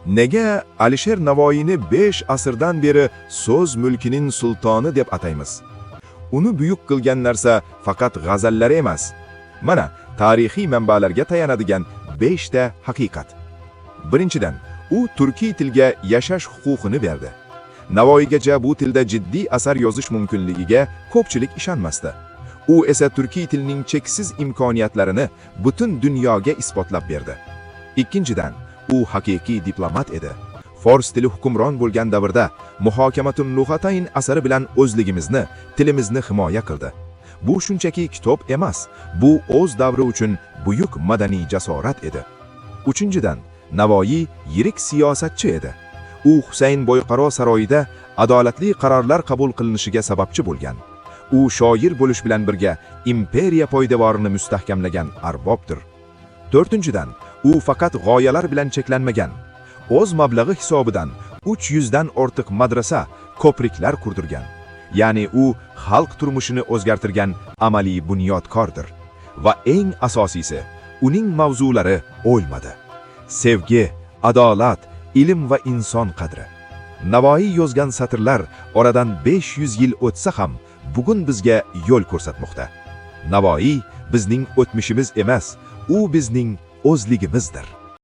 Nega Alisher Navoiyni 5 asrdan beri so'z mulkining sultoni deb ataymiz? Uni buyuk qilgan narsa faqat g'azallari emas. Mana tarixiy manbalarga tayanadigan 5 ta haqiqat. Birinchidan, u turkiy tilga yashash huquqini berdi. Navoiygacha bu tilda jiddiy asar yozish mumkinligiga ko'pchilik ishonmasdi. U esa turkiy tilning cheksiz imkoniyatlarini butun dunyoga isbotlab berdi. Ikkinchidan, u haqiqiy diplomat edi. Fors tili hukmron bo'lgan davrda Muhokamatul Lug'atayn asari bilan o'zligimizni, tilimizni himoya qildi. Bu shunchaki kitob emas, bu o'z davri uchun buyuk madaniy jasorat edi. Uchinchidan, Navoiy yirik siyosatchi edi. U Husayn Boyqaro saroyida adolatli qarorlar qabul qilinishiga sababchi bo'lgan. U shoir bo'lish bilan birga imperiya poydevorini mustahkamlagan arbobdir. To'rtinchidan, u faqat g'oyalar bilan cheklanmagan. O'z mablag'i hisobidan 300 dan ortiq madrasa, ko'priklar qurdirgan. Ya'ni u xalq turmushini o'zgartirgan amaliy bunyodkordir. Va eng asosiysi, uning mavzulari o'lmadi. Sevgi, adolat, ilm va inson qadri. Navoiy yozgan satrlar oradan 500 yil o'tsa ham bugun bizga yo'l ko'rsatmoqda. Navoiy bizning o'tmishimiz emas, u bizning o'zligimizdir.